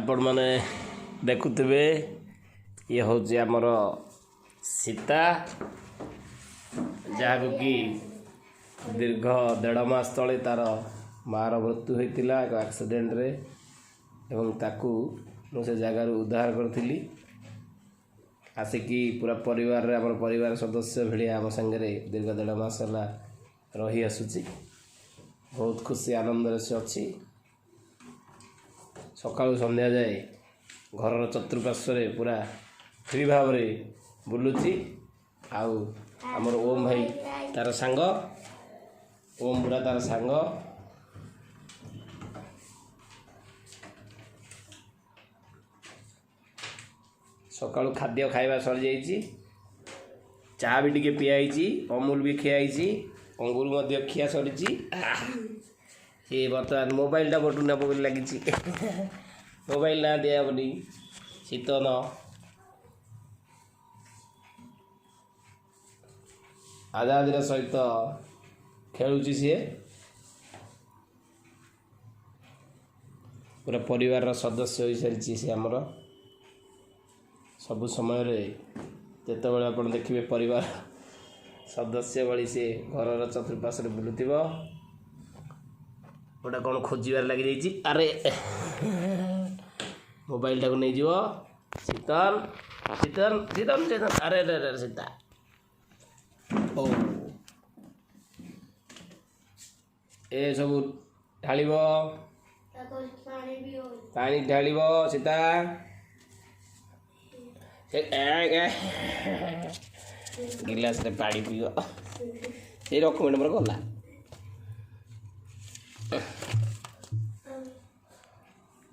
ଆପଣମାନେ ଦେଖୁଥିବେ, ଇଏ ହେଉଛି ଆମର ସୀତା, ଯାହାକୁ କି ଦୀର୍ଘ 1.5 ମାସ ତଳେ ତା'ର ମାଆର ମୃତ୍ୟୁ ହୋଇଥିଲା ଏକ ଆକ୍ସିଡେଣ୍ଟରେ, ଏବଂ ତାକୁ ମୁଁ ସେ ଜାଗାରୁ ଉଦ୍ଧାର କରିଥିଲି। ଆସିକି ପୁରା ପରିବାରରେ ଆମର ପରିବାର ସଦସ୍ୟ ଭଳିଆ ଆମ ସାଙ୍ଗରେ ଦୀର୍ଘ 1.5 ମାସ ହେଲା ରହି ଆସୁଛି। ବହୁତ ଖୁସି ଆନନ୍ଦରେ ସେ ଅଛି। ସକାଳୁ ସନ୍ଧ୍ୟା ଯାଏ ଘରର ଚତୁଃପାର୍ଶ୍ୱରେ ପୁରା ଫ୍ରି ଭାବରେ ବୁଲୁଛି। ଆଉ ଆମର ଓମ୍ ଭାଇ ତା'ର ସାଙ୍ଗ, ଓମ୍ ପୁରା ତା'ର ସାଙ୍ଗ। ସକାଳୁ ଖାଦ୍ୟ ଖାଇବା ସରିଯାଇଛି, ଚା ବି ଟିକେ ପିଆ ହେଇଛି, ଅମୁଲ ବି ଖିଆ ହେଇଛି, ଅଙ୍ଗୁର ମଧ୍ୟ ଖିଆ ସରିଛି। ସିଏ ବର୍ତ୍ତମାନ ମୋବାଇଲଟା ମୋଠୁ ନେବ ବୋଲି ଲାଗିଛି। ମୋବାଇଲ ନା ଦିଆହେବନି। ଶୀତନ ଆଜାଦିର ସହିତ ଖେଳୁଛି। ସିଏ ପୁରା ପରିବାରର ସଦସ୍ୟ ହୋଇସାରିଛି। ସେ ଆମର ସବୁ ସମୟରେ ଯେତେବେଳେ ଆପଣ ଦେଖିବେ, ପରିବାର ସଦସ୍ୟ ଭଳି ସେ ଘରର ଚତୁଃପାର୍ଶ୍ୱରେ ବୁଲୁଥିବ। ଗୋଟେ କ'ଣ ଖୋଜିବାରେ ଲାଗିଯାଇଛି। ଆରେ, ମୋବାଇଲଟାକୁ ନେଇଯିବ। ଶୀତଲ, ଶୀତଲ, ଶୀତଲ, ଶୀତଲ। ଆରେ ଆରେ ଆରେ, ସୀତା। ଓ, ଏ ସବୁ ଢାଳିବ, ପାଣି ଢାଳିବ ସୀତା। ଗିଲାସରେ ପାଣି ପିଇବ। ସେଇ ରକମେଣ୍ଟ ମୋର ଗଲା।